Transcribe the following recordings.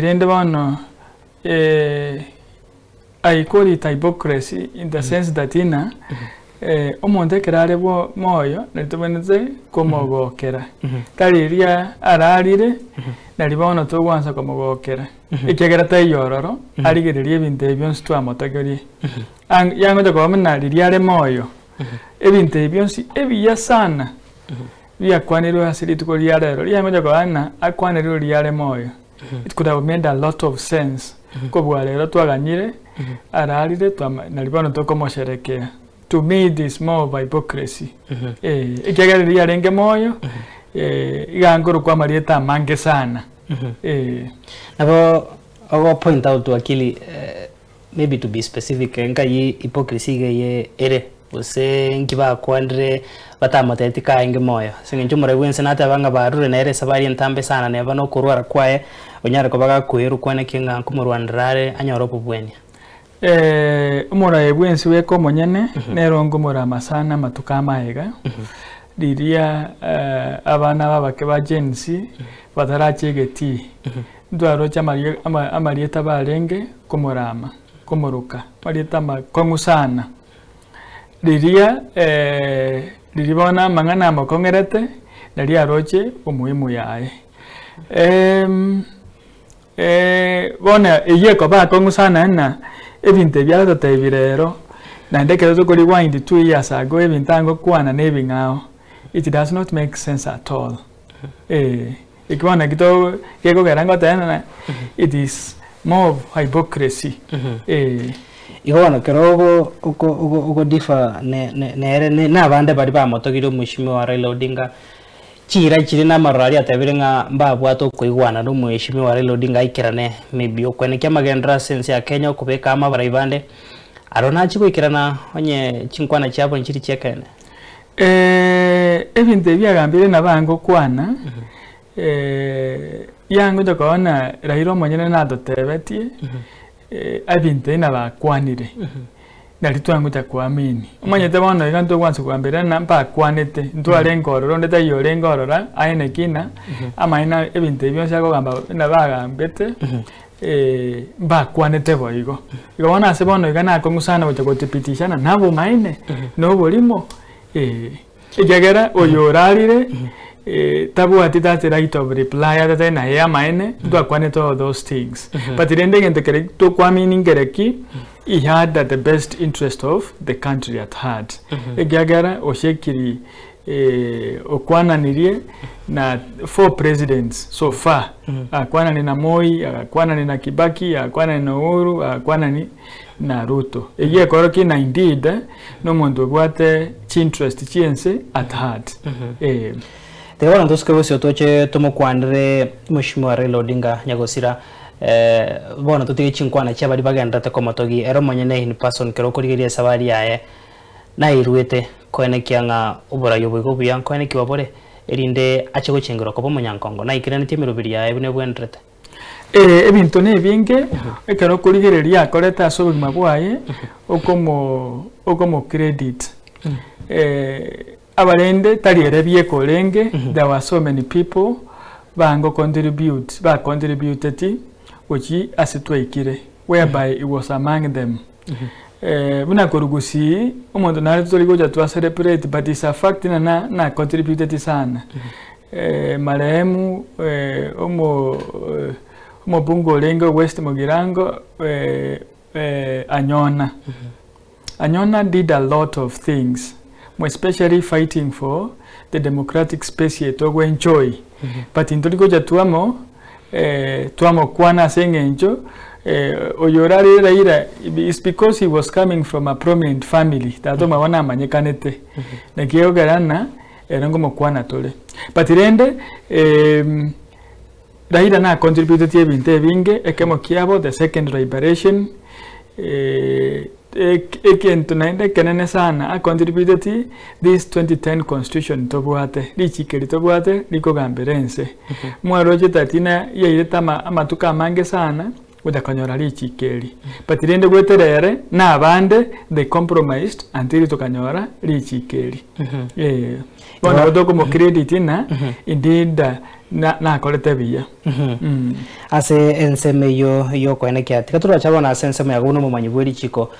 Rende bono I call it hypocrisy in the sense that ng'a omonto ekero are moyo nari tobwenerete komogokera, tari riria ararire nari bono togwansa komogokera, ekiagera taiyo ororo arigererie ebinto ebi bionsi twamotogerie. Ang- Yangocha koba buna riria are moyo, ebinto ebi bionsi ebiya sana biakwanirwe ase rituko ria rero, riangocha koba ng'a akwanerwe riria are moyo. It could have made a lot of sense kobua rero twaganyire ararire twama nari bono tokomosherekea. To me it is more of hypocrisy. Eh, ekiagera riria arenge moyo iga nkorokwa amarieta amange sana. Eh. Nabo ogo point out wakili maybe to be specific nkai hypocrisy iga eye ere gose nki bakwanire batamotebeti kaenge moyo ase eng'encho omorai bwense nateba ng'a barure nere esabari entambe sana neba na okorwara kwaye onyare koba gakoirwa kwane ki ng'a nkomorwanera are anyore obobwania. Omorai bwensi bweka omonyene nere onkomorama sana amatuko amaega, riria abana aba abake ba Gen Z bataracha egetii, ntwaroche amarie ama amarieta barenge komorama, komoroka, amarieta amakong'u sana. Riria riria bono amang'ana amokong'erete, naria aroche omoimo yaye. Bono eyio ekoba akong'u sana ng'a ebinto ebi agototebi rero, naende ekero toko rewind 2 years ago ebinto agokwana na ebing'ao, it does not make sense at all. Eh, eki bono naki to gekogera ngoteba ng'a it is more of hypocrisy, eh. Igo bono ekero ogo oko ogo ogo differ ne ne nere na abande baria bamotogirie omweshimiwa Raila Odinga, chiira chiria na amaroro aria atebire ng'a mbabwate okoigwana na omweshimiwa Raila Odinga aikerane maybe okwenekia amagenderero ase ense ya Kenya okobeka amo abarai bande, aro nachie goikerana onye chinkwana chiabo nchiri chi'ekeene. Ebinto ebi agambire nabo angokwana, yangocha koba ng'a Raila omonyene natotebetie, ebinto ebi nabo akwanire, nari twangocha koamini. Omanyete bono iga ntogwansa kogambera ng'a mbakwanete, ntwarenge ororo onde taiyo orenge ororo aye naki ng'a amaene ebinto ebi bionsi akogamba nabo agambete, mbakwanete boigo. Igo bono ase bono iga nakong'u sana gocha gotibitishana na obong'aini, na oborimo, ekiagera oyo orarire tabwati that right of reply atatebe naye amaene, ntwakwanete all those things. But rende egento keria tokoamini nkereki, he had the best interest of the country at heart. Ekiagera oshekiri okwananirie na four presidents so far, akwanani na Moi, agakwanani na Kibaki, agakwanani na Uhuru, agakwanani na Ruto. Eyio ekorokia ng'a indeed na omonto obwate chinterest chi'ense at heart. Eh. Tiga bono tosuke bosio toche tomokwanere Mheshimiwa Raila Odinga Nyagosira bono totige chinkwana chia baria bagendererete komotogia ere omonyene in person kero okorigereria esabari yaye nairwete koenekia ng'a oborai obo igo obuya nkoenekiwa bore erinde ache gochengerwa koba omonyankongo naikeranetie emeroberi yaye buna ebwenerete. Ee, ebinto nebinge ekero okorigereria akorete ase obogima bwaye okomo okomo credit abarende tari ere bieka orenge there were so many people bango contribute ba contributeti gochi ase twaikire whereby he was among them. Buna korwa gusii omonto nare tori gocha twa celebrate but is a fact ng'a na na contributeti sana. Marehemu omo omobunge orenge o West Mugirango Anyona, Anyona did a lot of things more especially fighting for the democratic space eye togo enjoy but ntori gocha twamo twamokwana ase eng'encho oyo orarire Raila is because he was coming from a prominent family tata omwabo namanyekanete naki egokera ng'a ere ngomokwana tore but rende Raila na contributetie ebinto ebinge ekemo kiabo the second liberation egento naende ekenene sana a contributeti this 2010 constitution tobwate richiko eri tobwate rikogambera ense. Mwaroche tatina yairete ama amatuko amange sana gocha konyora richiko eri but rende goetera ere na abande they compromised until tokanyora richiko eri eh. Bono nabo tokomo credit ng'a indeed. na nakorete buya. Ase ensemo eyio yokoenekia, tiga torache bono ase ensemo yago buna omomanyi bwe richiko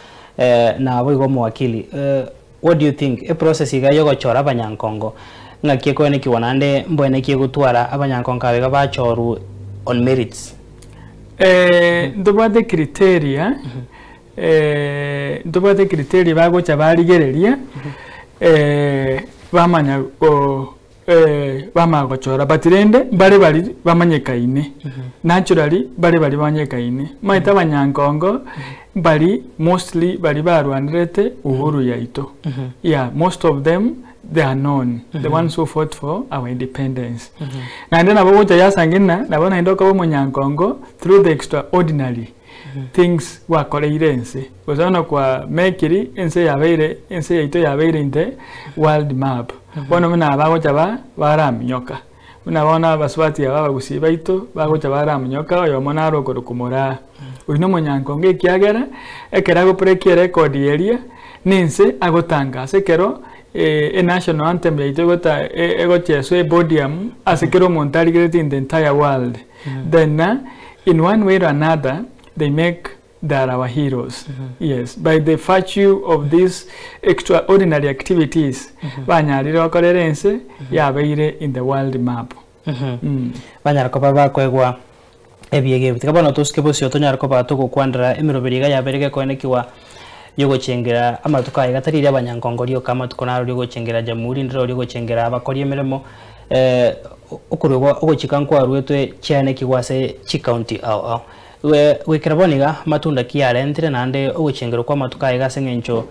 naboigo omowakili, what do you think eprocess iga yogochora abanyankongo ng'aki ekoenekiwa naende mboeneki egotwara abanyankongo aba iga bachorwu on merits? Ntobwate criteria, ntobwate criteria bagocha barigereria bamanya go bamanya gochora but rende mbare bari bamanyekaine, naturally mbare bari bamanyekaine. Omanyete abanyankongo mbari mostly bari barwanerete uhuru yaito, yeah most of them they are known, the ones who fought for our independence. Naende nabo ogocha yasangi ng'a nabo naende okaba omonyankongo through the extraordinary things gwakoreire ense, gose bono kwa mekiri ense yabeire ense yaito yabeire in the world map. Bono buna abagocha ba baraminyoka, buna bono abasubati aba abagusii baito bagocha baraminyoka oyomo naro okorokwa Moraa. Oyio na omonyankongo ekiagera ekero agopurekia erecord eria, na ense agotangasa ekero enational anthem yaito egota egocheswa epodium ase kera omonto arigereti in the entire world, then in one way or another they make they are our heroes yes by the virtue of these extraordinary activities banyarire gokorera ense yabeire in the world map. Banyara koba bakoegwa ebiega ebi. Tiga bono tosuke bosio tonyare koba togokwanera emeroberi iga yabeire gekoenekigwa yogochengera amatuko aya iga tari eria abanyankongo rioka amatuko naro riogochengera jamhuri ndiro riogochengera abakori emeremo okoruegwa ogochika nkwaruetwe chiaenekigwa ase chicounty ao ao. Goikera bono iga amatunda ki yarentire naende ogochengerwa kwa amatuko aya iga ase eng'encho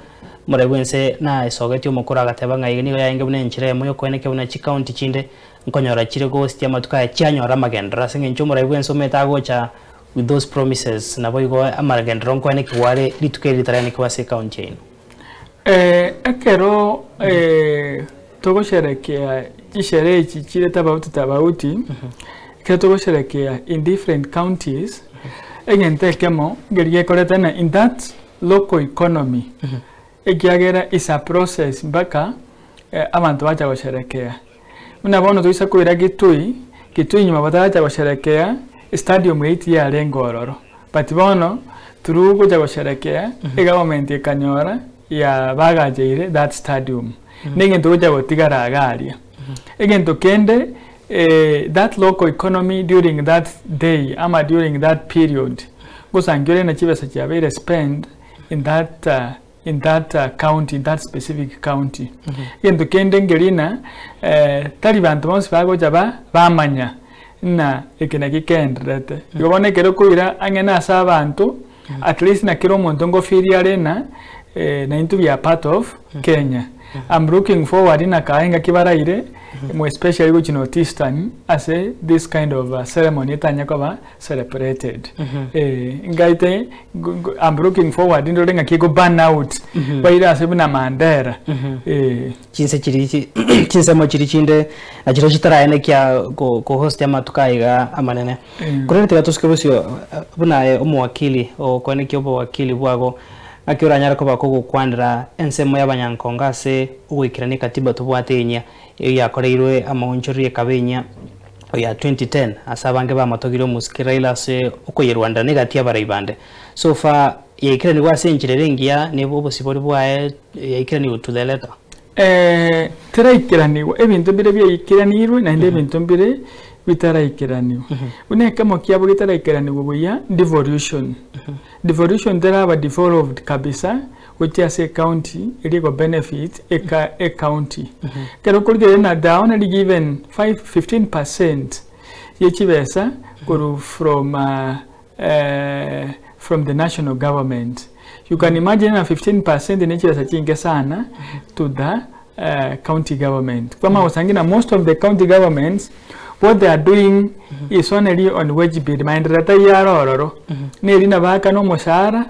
morai bwense naesogetie omokoro agateba ng'a iga nigo yarenge buna enchera eyemo yokoenekia buna chicounty chinde nkonyora chire gositia amatuko aya chianyora amagenderero ase eng'encho omorai bwense omanyete agocha with those promises naboigo amagenderero nkoenekigwa are rituko eri ritaraenekigwa ase ecounty yaino. Ekero togosherekea chisherehe echi chire tofauti tofauti, ekero togosherekea in different counties, egento ekemo nkeri gekorete ng'a in that local economy, ekiagera is a process mpaka abanto bacha gosherekea. Buna bono toisa koira Kitui, Kitui nyuma bataracha gosherekea, estadium eyio tiyarenge ororo. But bono, through gocha gosherekea, egovernment ekanyora yabagacheire that stadium. Na egento gocha gotigara iga aria. Egento kende, that local economy during that day ama during that period, ngosangi ore na chibesa chiabeire spent in that in that county, in that specific county. Egento kende nkeri ng'a tari banto bonsi bagocha ba bamanya ng'a eke naki keendererete. Igo bono ekero okoira ang'e na ase abanto, at least na kera omonto ngofeelia are ng'a naintwe we are part of Kenya. I'm looking forward ng'a kae engaki baraire, more especially gochia North Eastern ase this kind of ceremony etanya koba celebrated. Ngaite I'm looking forward ndore ng'aki ego burn out baire ase buna Mandera. Chinse chiri chinsemo chiri chinde nachiro chitaraenekia ko host amatuko aya iga amanene. Korende tiga tosuke bosio buna aye omowakili okoenekia obowakili bwago ng'aki oranyare koba kogokwanera ensemo ya abanyankongo ase ogoikerania ekatiba tobwate enyia eyio yakoreirwe amaonchoreria ekaba enyia ya 2010 ase abange bamatogire omosike Raila ase okoyerwanera na egati y'abarai bande. So far yaikeranigwe ase enchera ere engiya na obosibore bwaye yaikeranigwe to the letter. Teraikeranigwa, ebinto mbire biaikeranirwe naende ebinto mbire bitaraikeranigwa. Buna ekemo kiabo getaraikeranigwa buya, devolution. Devolution teraba devolved kabisa gochia ase ecounty eria ego benefit eka ecounty. Ekero okorigereria ng'a they are only given five, 15 percent ye chibesa korwa from from the national government. You can imagine ng'a 15 percent ne chibesa chinke sana to the county government. Kwamanya gosanga ng'a most of the county governments what they are doing is only on wage bill, maendeleo taiyo aro ororo, neri nabaakane omoshahara.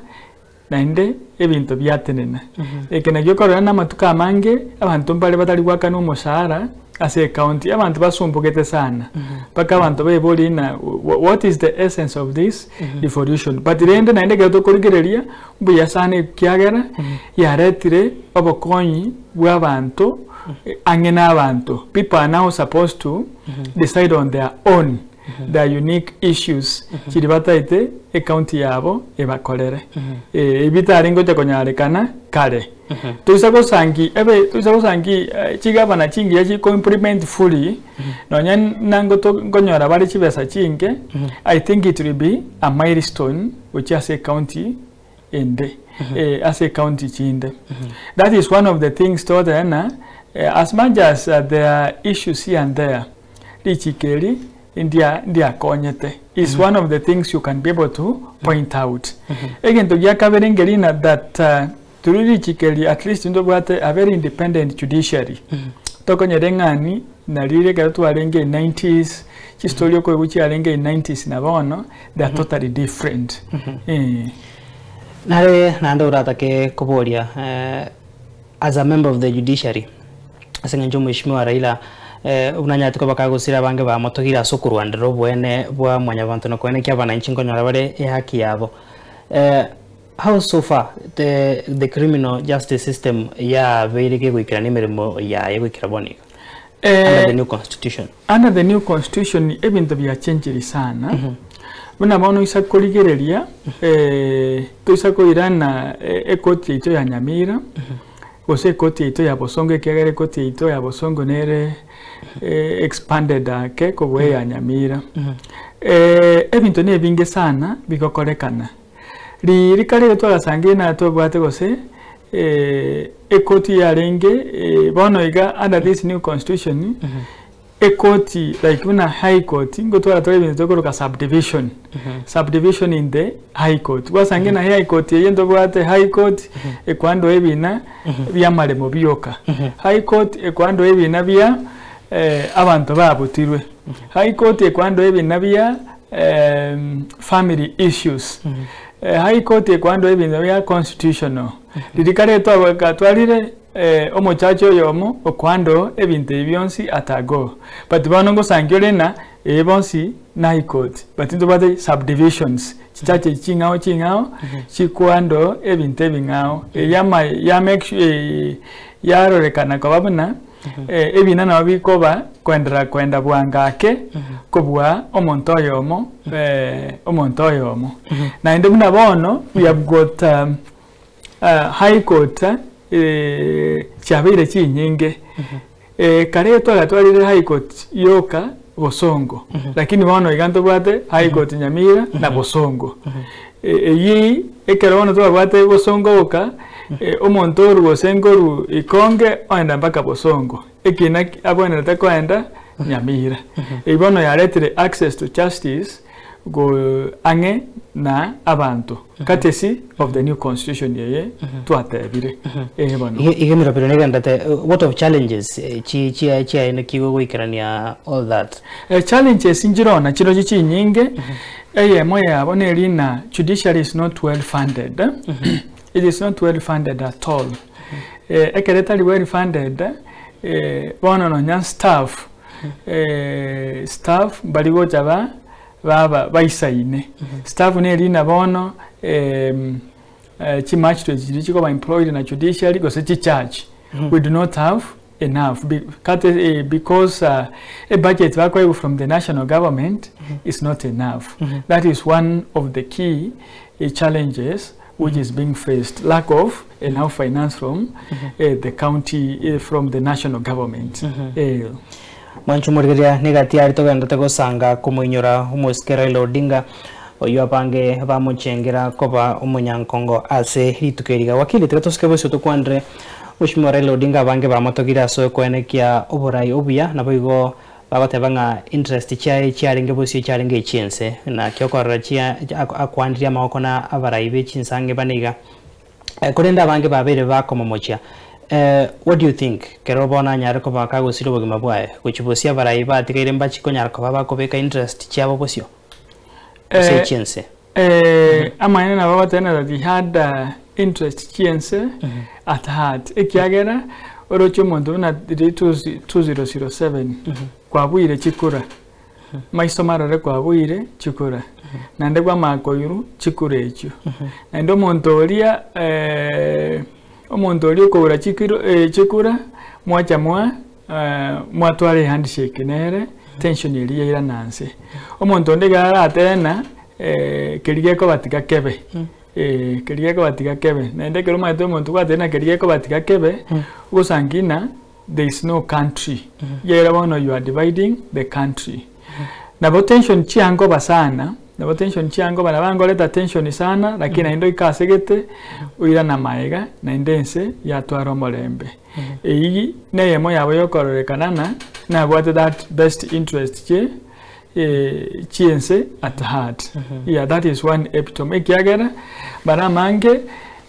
Naende ebinto biatenena. Eke nakio okorora na amatuko amange, abanto mbare batari goakanwa omoshahara ase ecounty, abanto basumbugete sana, mpaka abanto beborie ng'a what is the essence of this devolution? But rende naende ekero tokorigereria, mbuya sana ekiagera yaretire obokonyi bwa abanto ang'e na abanto. People are now supposed to decide on their own. their unique issues chiria bataete ecounty yabo ebakorere. Eh, ebi bitarenge gocha konyarekana kare. Toisa gosangi ebe toisa gosangi eh, chigavana chingiya chiko implement fully nonya nango to nkonyora bare chibesa chinke I think it will be a milestone gochia ase ecounty ende eh, ase ecounty chinde. That is one of the things togoteba ng'a eh, as much as uh, there are issues here and there Richiko eri ndia ndiakonyete is one of the things you can be able to point out. Egento gia kabere nkeri ng'a that uh, through richiko eri at least ntobwate a very independent judiciary. Tokonyora eng'ani nari ekero twarenge in 90s chistory okoigwa chiarenge in 90s na bono they are totally different. Eh. Nare naende oratake koboria eh, as a member of the judiciary ase eng'encho omweshimiwa Raila buna anyarete koba kagosira abange bamotogire ase okorwanderera oboene bwa mwanyabanto na koenekia abananchi nkonyora bare ehaki yabo. How so far the the criminal justice system yabeire kegoikerania emeremo yaye goikera bono iga under the new constitution? Under the new constitution ebinto biachenchiri sana buna bono oisa korigereria toisa koirana ekoti yaito ya Nyamira gose ekoti yaito ya Bosongo ekiagera ekoti yaito ya Bosongo nere expanded ake kobua eya Nyamira. Ebinto na ebinge sana bigokorekana. Riiri kare iga twagasangeire na twabwate gose ekoti yarenge bono iga under this new constitution ekoti like buna high court ngotwara tore ebinto tokoroka subdivision, subdivision in the high court. Gwasange na high court eye ntobwate high court ekoandoa ebina bia amaremo bioka, high court ekoandoa ebina bia abanto babutirwe, high court ekoandoa ebina bia family issues, high court ekoandoa ebinto bia constitutional. Riria kare twatwarire omochache oyomo okoandoa ebinto ebi bionsi at a go. But bono ngosangia ore ng'a ee bonsi na high court but ntobwate subdivisions chichache echi ching'ao ching'ao chikoandoa ebinto ebing'ao eyama ya make sure yarorekana koba buna ebina nabo bikoba koenderera koenda bwango ake kobua omonto oyomo omonto oyomo. Naende buna bono we have got high court chiabeire chinyinge kare twagatwarire high court yoka Bosongo lakini bono iga ntobwate high court Nyamira na Bosongo. Eyio ekero bono twabwate Bosongo oka omonto orwa gose nkorwa Ikonge oenda mpaka Bosongo ekina abwenerete koenda Nyamira. Eyio bono yaretire access to justice go ang'e na abanto courtesy of the new constitution eye twatebire eh bono. Iga emerobero negenderete, what of challenges chi chia chiaye naki goikerania all that? Challenges nchiroo nachirochio chinyinge, eyemo yabo neri ng'a judiciary is not well funded, it is not well funded at all. Ekero etari well funded, bono nonya staff, staff mbari gocha ba baba baisaine. Staff neri ng'a bono chimagistrates chiria chikoba employed na judiciary gose chichurch, we do not have enough kate because ebudget bakoegwa from the national government is not enough. That is one of the key challenges which is being faced, lack of enough finance from the county, from the national government. Mwanche omorigereria negati aria togenderete gosanga komoinyora omosike Raila Odinga oyio abange bamochengera koba omonyankongo ase rituko eri iga. Wakili tiga tosike bosio tokwanere Mheshimiwa Raila Odinga abange bamotogire ase okoenekia oborai obuya naboigo bagoteba ng'a interest chiaye chiarenge bosio chiarenge echiense naki okorora chia akwanirie amagoko na abarai be chinsange bane iga. Korende abange babeire bakomomochia. What do you think kero bono anyare koba kagosira obogima bwaye gochia bosio abarai batigaire mbachi konyara koba bakobeka interest chiabo bosio gose echiense? Amaene nabo bagoteba that he had interest chi'ense at heart, ekiagera oroche omonto buna riria 2007 kwabuire chikura, maiso marore kwabuire chikura, naende kwamanya koirwa chikura echio. Naende omonto oria omonto oria okoura chikiro chikura, mwacha mwa mwatwara ehandshake nere, tension eria yairana nse. Omonto onde iga aratebe ng'a keria gekoba tiga kebe, keria gekoba tiga kebe, naende ekero omanyete omonto gwatebire ng'a keria gekoba tiga kebe, ogosangi ng'a there is no country, ekiagera bono you are dividing the country. Nabo tension chiangoba sana, nabo tension chiangoba nabo angoreta tension sana, lakini naende oike ase gete, oirane amaega, naende ense yatwara omorembe. Eyio neyemo yabo yokororekana ng'a nabwate that best interest chie chi'ense at heart. Yeah, that is one epitome. Ekiagera bara amange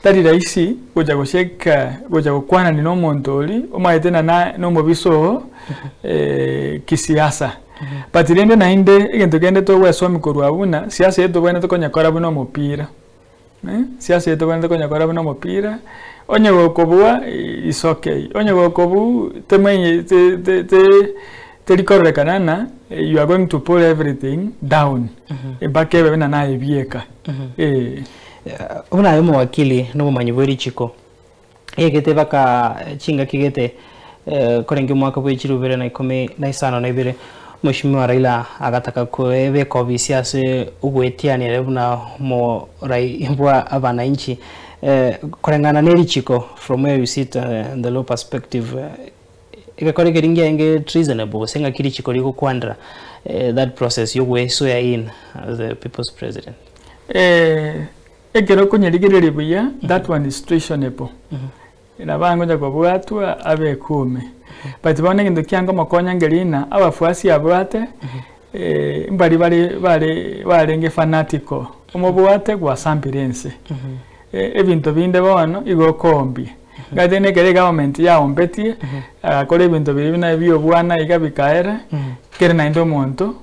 tari rahisi gocha goshake gocha gokwanani na omonto oria omanyete ng'a na nomobisa oo kisiasa. But rende naende egento kende togwesomia korwa abwo buna siasa eye tobwenerete konyekora buna omopira. Siasa eye tobwenerete konyekora buna omopira, onye gokobua is okay, onye gokobuu temenye te te te teri kororekana ng'a you are going to pull everything down mpaka ebe buna naye bieka eh. Buna aye omowakili na omomanyi bwe richiko, egete baka chingaki gete korenge omwaka bwe chilifu ibere na ikomi na isano na ibere, Mheshimiwa Raila agataka koebeka obisi ase ogoetiania ere buna omorai bwa abanainchi koreng'ana ne richiko from where you sit in the law perspective egekora ekeri ngiaenge treasonable gose ng'aki richiko rigokwanera that process yogoesoya in as the people's president. Ekero okonyerigereria buya, that one is treasonable. Nabo angocha kobwatwa abe ekume. But bono egento kiangomokonya nkeri ng'a abafuasi abwate mbari bare bare barenge fanatical, omobwate gwasambire ense. Ebinto binde bono igo okoombia. Gati na ekero egovernment yaombetie, agakora ebinto biria buna ebia obwana iga bikaera, kere naende omonto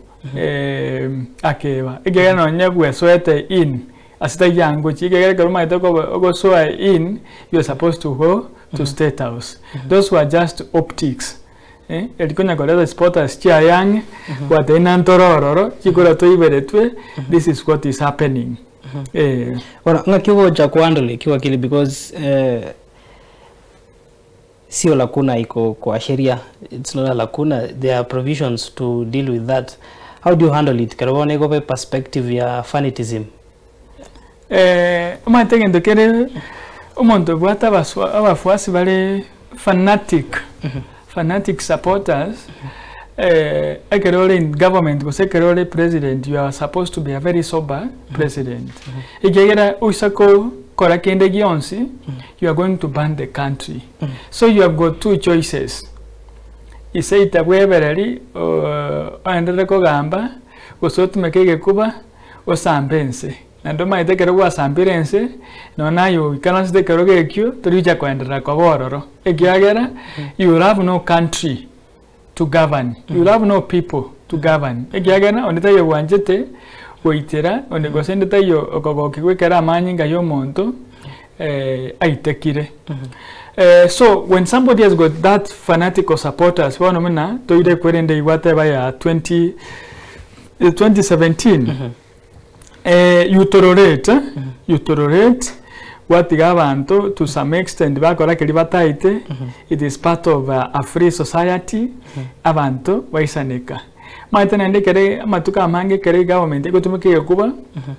akeba. Ekiagera nonye bwesoete in, ase taiyo angochia, ekiagera ekero omanyete okoba ogosoa in, you are supposed to go to state house. Those were just optics, eri konya koreta supporters chiaye ang'e, gwatebia ng'a ntore ororo, chikura toiberetwe, this is what is happening, eh. Bono ng'aki ogocha kohandle ekio wakili because Sio lacuna iko kwa sheria, it's not a lacuna, there are provisions to deal with that. How do you handle it ekero bono egoba eperspective ya fanatism? Omanyete egento kere omonto obwate abaswa abafuasi bare fanatic, fanatic supporters, ekero ore in government gose ekero ore president you are supposed to be a very sober president. Ekiagera oisa ko kora kende gionsi you are going to burn the country. So you have got two choices. Ise bwebereri oenderere kogamba gose otumeke egekuba osambe ense. Naende omanyete ekero gwasambire ense nonya naye oikaransete ekerogo ekio torigocha koenderera koba ororo ekiagera you will have no country to govern, you will have no people to govern ekiagera onde taiyo bwanchete goitera onde gose onde taiyo okogokigwa ekero amanyinga ya omonto aitekire. So when somebody has got that fanatical supporters bono buna toire kwerende igo ateba ya 20 2017 you tolerate you tolerate gwatiga abanto to some extent bakora keria bataete it is part of a free society abanto baisaneka. Omanyete naende ekere amatuko amange ekere egovernment egotumeka egekuba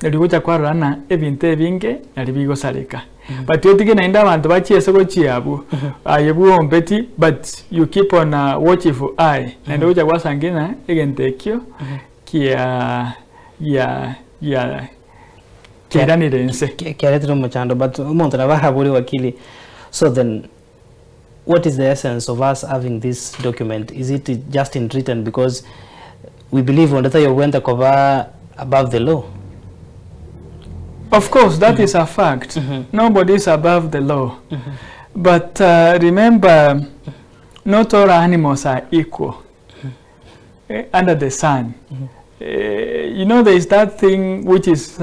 nari ogocha kwarora ng'a ebinto ebinge nari bigosareka. But otige naende abanto bachiese gochia abwo aye bwombeti but you keep on a watchful eye naende ogocha gwasangia ng'a egento ekio kia gia gia kiairanire inse. Kiaretire omochando but omonto nabo arabore wakili so then what is the essence of us having this document is it just in written because we believe onde taiyo obwenerete koba above the law. Of course that is a fact nobody is above the law but remember not all animals are equal under the sun. You know there is that thing which is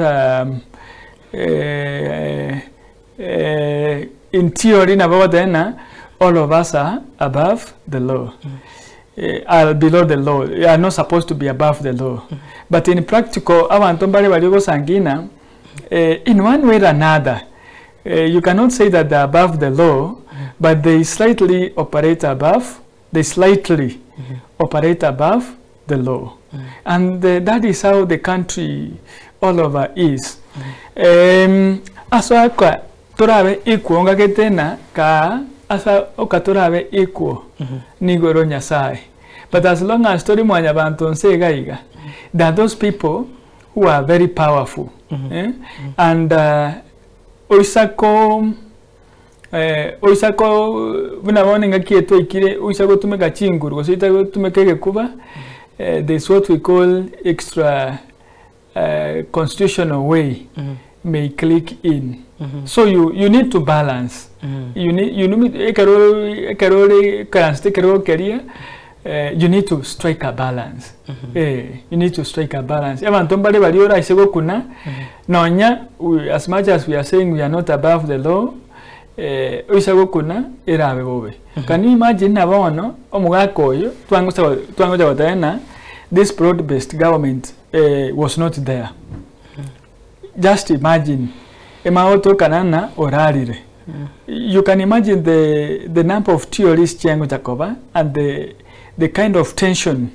Eh, in theory nabo bagoteba ng'a all of us are above the law. Eh, are below the law. You are not supposed to be above the law. But in practical, abanto mbare baria ogosangina, eh, in one way or another, eh, you cannot say that they are above the law, but they slightly operate above, they slightly operate above the law. And that is how the country all over is. Em, ase aka torabe equal ngagete na ka ase oka torabe equal nigoro Nyasaye. But as long as tori mwanyabanto nse iga iga, there are those people who are very powerful. Eh? And oisako Oisa ko buna bono engaki eye twaikire, oisa gotumeka chinguru gose oisa gotumeka egekuba, there is what we call extra constitutional way may click in. So you, you need to balance. You need, you need, ekero ekero ore ekaransete ekerogo keria, you need to strike a balance. Eh, you need to strike a balance. Abanto mbare baria oraise gokuna, nonya we, as much as we are saying we are not above the law, eh, oisa gokuna erabe bobe. Can you imagine na bono omogaka oyo twangocha twangocha goteba ng'a this broad based government eh, was not there. Just imagine emanye gotokana ng'a orarire. You can imagine the, the number of theories chiangocha koba and the, the kind of tension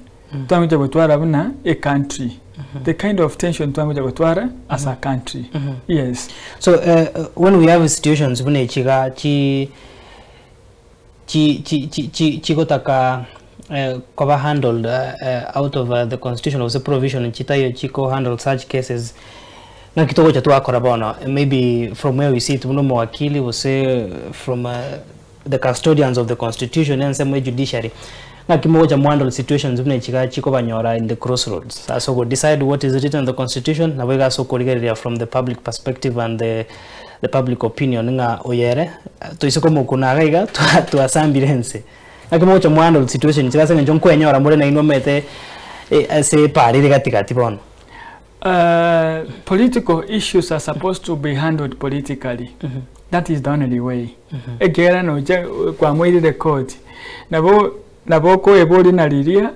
twangocha gotwara buna a country. The kind of tension twangocha gotwara as a country. Yes. So when we have situations buna echi iga chi chi chi chi chi chigotaka koba handled out of the constitution gose provision chitaiyo chiko handle such cases, ng'aki togocha twakora bono maybe from where we sit buna omowakili gose from the custodians of the constitution ensemo ya judiciary, ng'aki mogocha mo handle situations buna echi iga chikobanyora in the crossroads ase ogo decide what is written in the constitution nabo iga ase okorigereria from the public perspective and the the public opinion ng'a oyo ere toise komokuna iga iga twasambire ense. Naki mogocha mo handle situation echi ase eng'encho nkwenyora more nainwe omanyete ase epaara ere gati gati bono. Political issues are supposed to be handled politically. That is the only way. Ekiagera nocha kwamoirire court, nabo nabo okoeboria na riria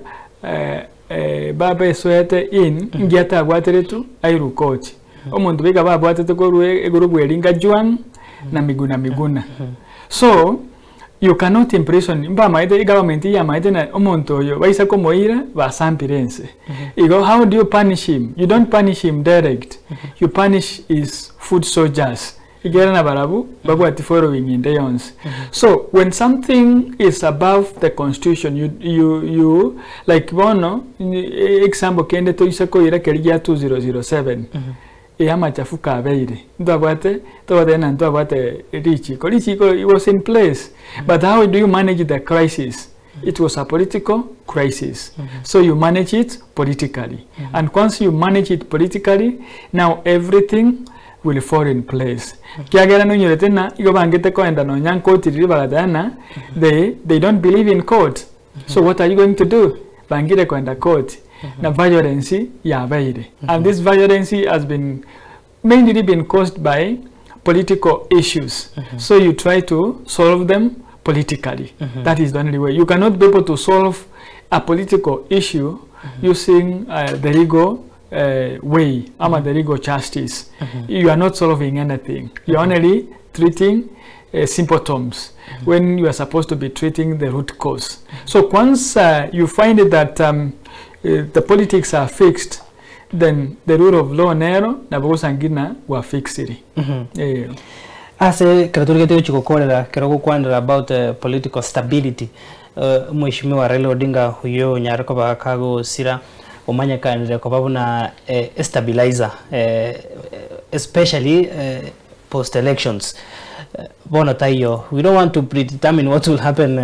baba esoete in, nki atabwateretwe airwe court. Omonto goika babwatete korwa igoro bweringa Juang na Miguna Miguna. So, you cannot imprison, mbamaete egovernment iyamaete na omonto oyo baisa komoira basampire ense. Igo how do you punish him? You don't punish him direct, you punish his foot soldiers. Ekiagera nabarabwo babwati following ende yonsi. So, when something is above the constitution, you, you, you, like bono, example kende toise koira keria gia 2007, eye amachafuko abeire, ntwabwate, togoteba ng'a ntwabwate richiko, richiko it was in place, but how do you manage the crisis? It was a political crisis, so you manage it politically, and once you manage it politically, now everything will fall in place. Kiagera nonyorete ng'a igo bangete koenda nonya nkoti riria bagateba ng'a they, they don't believe in court. So what are you going to do? Bangire koenda court na violence yabeire. And this violence has been mainly been caused by political issues. So you try to solve them politically. That is the only way. You cannot be able to solve a political issue using the legal way, ama the legal justice. You are not solving anything. You are only treating symptoms when you are supposed to be treating the root cause. So once you find that the politics are fixed, then the rule of law nero nabo gosangina gwa fixiri. Eh. Ase ekero torigete gochia gokorera ekero gokwanera about political stability, Omweshimiwa Raila Odinga oyio onyare koba kagosira omanyekanire koba buna estabilizer especially post elections. Bono taiyo, we don't want to predetermine what will happen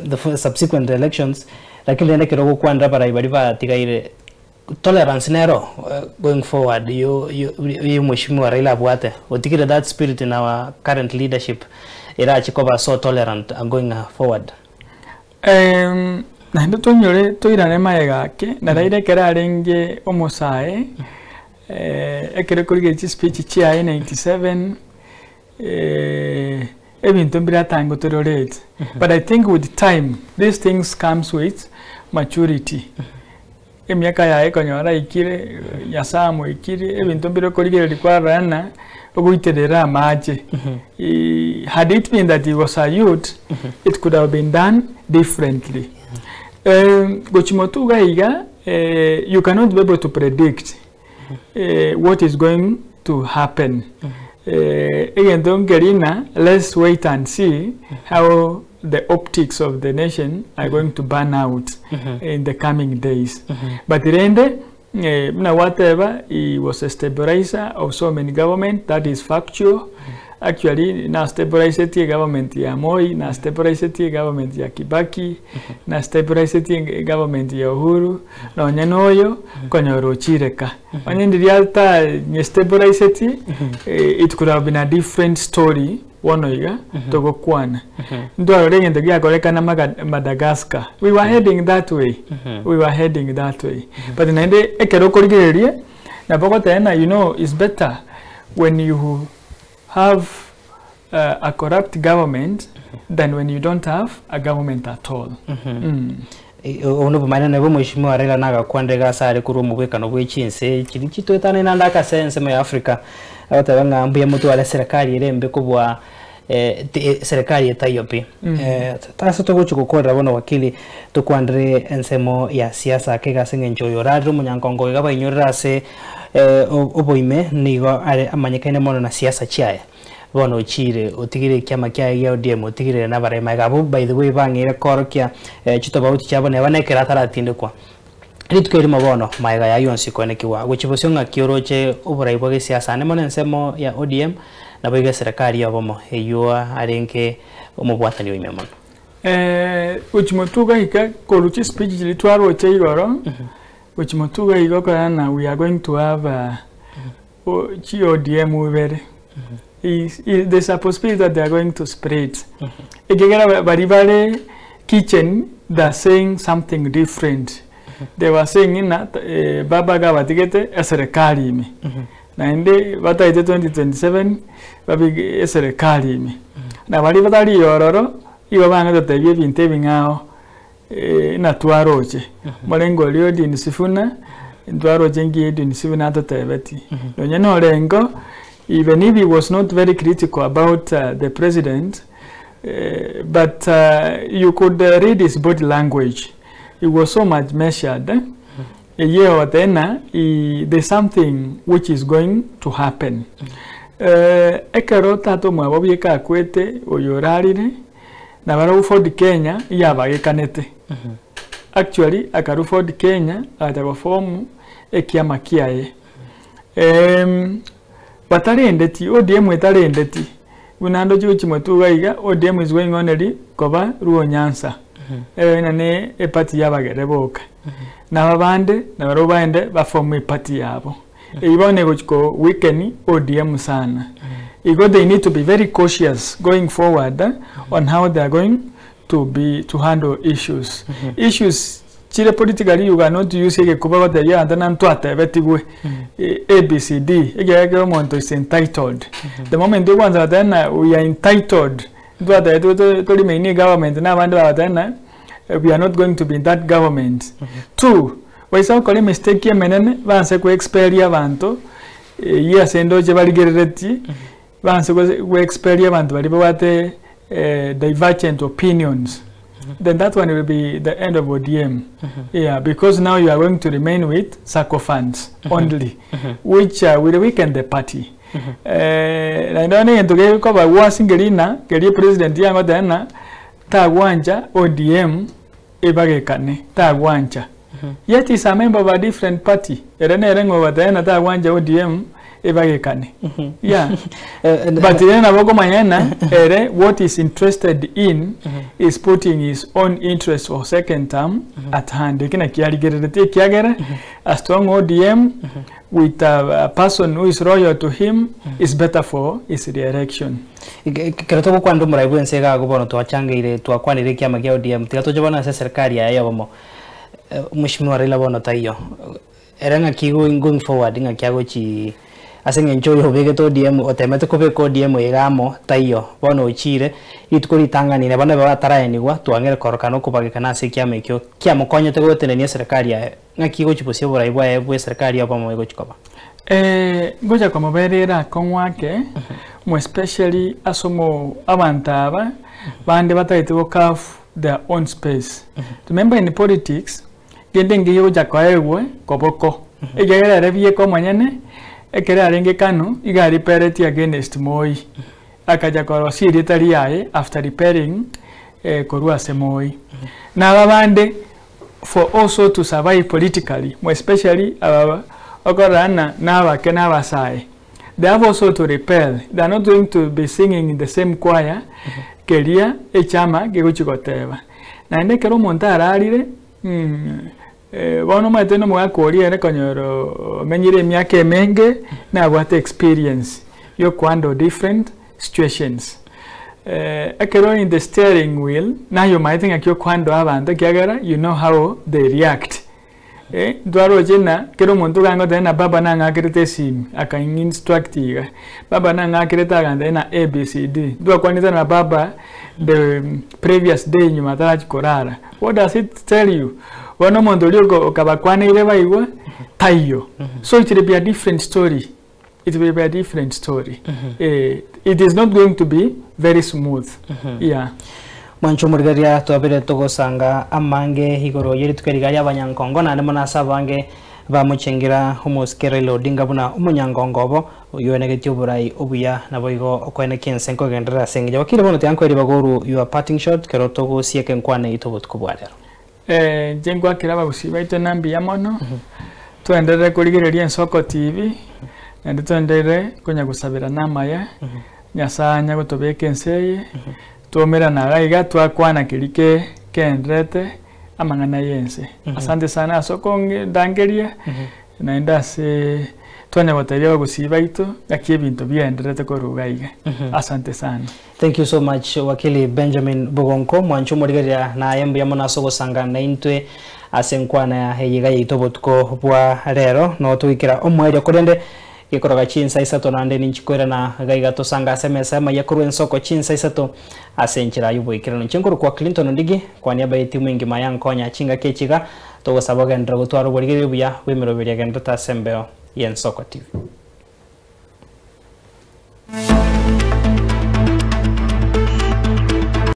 the subsequent elections, lakini rende ekero ogokwanera abarai baria batigaire tolerance nero going forward yo yo Mweshimiwa Raila abwate otigire that spirit in our current leadership erache koba so tolerant going forward. Naende tonyore toirane magega ake, na Raila ekero arenge omosae, ekero korigereria chispeech chiaye 97, Ebinto mbiratange otororete but I think with time these things comes with maturity. Emiaka yaye konyora aikire, Nyasaye amoikirie, ebinto mbire okorigereria kwarora ng'a ogoiterera amache. Had it been that he was a youth, it could have been done differently. Gochia motwe iga iga, you cannot be able to predict what is going to happen. Egento nkeri ng'a let's wait and see how the optics of the nation are going to burn out in the coming days. But rende buna gwateba he was a stabilizer of so many government that is factual. Actually na stabilizetie government ya Moi, na stabilizetie government ya Kibaki, na stabilizetie government ya Uhuru, nonya na oyo konyora ochire ka. Onye ndiria tanye stabilizetie it could have been a different story bono iga togokwana. Ntwarora egento giakorekana Maga- Madagascar. We were heading that way. We were heading that way. But naende ekero okorigereria nabo ogoteba ng'a you know it's better when you have a corrupt government than when you don't have a government at all. Mm. Obo nobomanene nabo Omweshimiwa Raila nagakwanire iga ase are korwa omobwekano bwe chinse chiria chitoetanaine naende akase ensemo ya Africa, agoteba ng'a mbuya motware eserekari ere embe kobua eserekari etaiyo pi. Ase togochia gokorera bono wakili, tokwanere ensemo ya siasa ake iga ase eng'encho oyo orarire omonyankongo iga bainyorere ase oboime nigo are amanyekaine mono na siasa chiaye. Bono ochiire otigire ekiama kiaye gia ODM otigire nabaremi magega abwo by the way bang'eire koorokia chitobauti chiabo neba nekero ataratindekwa. Rituko erimo bono magega y'ayio onsi koenekigwa gochia bosio ng'aki oroche oborai bwa gesiasa ande mono ensemo ya ODM naboigo eserekari y'obomo eyio arenge omobwatani oime mono. Gochia motwe ogaika korwa chispeech chiria twaroche igoro, gochia motwe ogaika okorora ng'a we are going to have chi ODM ibere. There's a possibility that they are going to split. Ekiagera baria bare kitchen they are saying something different. They were saying ng'a baba iga abatigete eserekari ime. Naende bataete 2027 babeke eserekari ime. Na baria batari ororo igo bang'ete gotebia ebinto ebing'ao ng'a twaroche. Morengo oria Edwin Sifuna, ntwaroche nki Edwin Sifuna atotebetie. Nonya na Orengo, even if he was not very critical about the president, but you could read his body language, he was so much measured, eyio egoteba ng'a there's something which is going to happen. Ekero tata omwabo bieka akwete oyo orarire, Nabarabwo Ford Kenya iyabagekanete. Actually akarwa Ford Kenya agacha goform ekiama kiaye. Batarendeti, ODM etarendeti, buna ndoche gochia motwe iga iga, ODM is going only koba Luo Nyanza. Ebe ng'a ne eparty ya abagere boka. Na abande nabarabwo baende baform eparty yabo. Eyio bono egochi ko weaken ODM sana. Igo they need to be very cautious going forward on how they are going to be to handle issues. Issues chire politically you cannot use egekuba gotebia abanto ng'a ntwatebetigwe ABCD ekiagera kera omonto is entitled. The moment ogwansa goteba ng'a we are entitled ntwatebetigwe to to remain egovernment na abande bagoteba ng'a we are not going to be in that government. Two, Baisa gokora emistake emenene, banse goexperia abanto, eyio ase endoche barigereretie, banse goexperia abanto baria babwate divergent opinions, then that one will be the end of ODM. Yeah, because now you are going to remain with sycophants only, which will weaken the party. Naende bono egento gekoba worse nkeri ng'a, keria president yangoteba ng'a tagwancha ODM ebagekane, tagwancha. Yet is a member of a different party. Ere nere ng'a obatebia ng'a tagwancha ODM ebagekane. Yeah. But ere nabo okomanya ng'a ere what is interested in is putting his own interest for second term at hand. Eki nakio arigereretie ekiagera a strong ODM with a person who is loyal to him is better for his re-election. Ekero togokwanera omorai bw'ense iga agwo bono twachangeire twakwanire ekiama kia ODM tiga toche bono ase eserikari yaye y'obomo Mheshimiwa Raila bono taiyo ere ng'aki going going forward ng'aki agochi Ase eng'encho oyo obegete ODM otemete kobeka ODM iga amo taiyo bono ochiire rituko ritang'ani neba nabo ataraenigwa twang'ire korokana okobagekana ase ekiama ekio kiamokonyete gotenenia eserekari yaye ng'aki egochi bosia oborai bwaye bwa eserekari ya obomo egochi koba. Ngocha komoberera akong'u ake, mo especially ase omo abanto aba bande batagete go carve their own space. Remember in politics, Kende nkiya ogocha koegwa koboko, ekiagera ere bieka omonyene, ekero arenge Kanu, iga ariperetie against Moi, akacha korosia erieta riaye after repairing korwa ase Moi. Na aba bande for also to survive politically, more especially aba okorora ng'a nabake na abasae, they have also to repel, they are not going to be singing in the same choir keria echama kegochi goteba. Naende ekero omonto ararire, bono omanyete na omogaka oria ere konyora omenyire emiaka emenge, nabwate experience ya okohandle different situations. Ekero ore in the steering wheel, naye omanyete ng'aki okohandle abanto ekiagera you know how they react. Ntwaroche ng'a kera omonto iga angotebia ng'a baba nang'akerete esimi, akang'instruct iga, baba nang'akerete agantebia ng'a ABCD, ntwakwanete na baba the previous day nyuma atarachia korara, what does it tell you? Bono omonto oria oko okabakwaneire baigwa, taiyo. So it will be a different story, it will be a different story, eh, it is not going to be very smooth, yeah. Mwanche omorigereria twabire togosanga amange igoro ye rituko eriga ri'abanyankongo naende mono ase abange bamochengera omosike Raila Odinga buna omonyangongo obo oyio oenegetie oborai obuya naboigo okoenekia ense nkogenderera ase engencho Wakili bono tiga nkoe ribaga oru your parting shot kero togosieka enkwana yaito obotuko bwa rero. Inche nkwakera abagusii baito na mbuya mono, twenderere korigereria Ensoko TV, naende twenderere konya gosaberana amaya, Nyasaye anya gotobeka ense eye, twaumerana iga iga twakwana keria ke keenderete amang'ana ya ense. Asante sana ase okondangeria, naende ase twanya gotebia abagusii baito ng'aki ebinto biaenderete korwa iga iga. Asante sana. Thank you so much Wakili Benjamin Bogonko mwanche omorigereria naye mbuya mono ase ogosangana naintwe ase enkwana eye iga yaito obotuko bwa rero no togoikera omoerio korende gekoroga chinsa isato naende ninchikoirana iga iga tosange ase emesa y'amaiya korwa ensoko chinsa isato ase enchera y'oboikeranu inche nkorokwa Clinton Ondigi kwa niaba y'etimu engima yankonya chingaki echi iga togosaba ogenderere gotwara oborigereria obuya bw'emeroberio egenderete ase embeo y'Ensoko TV.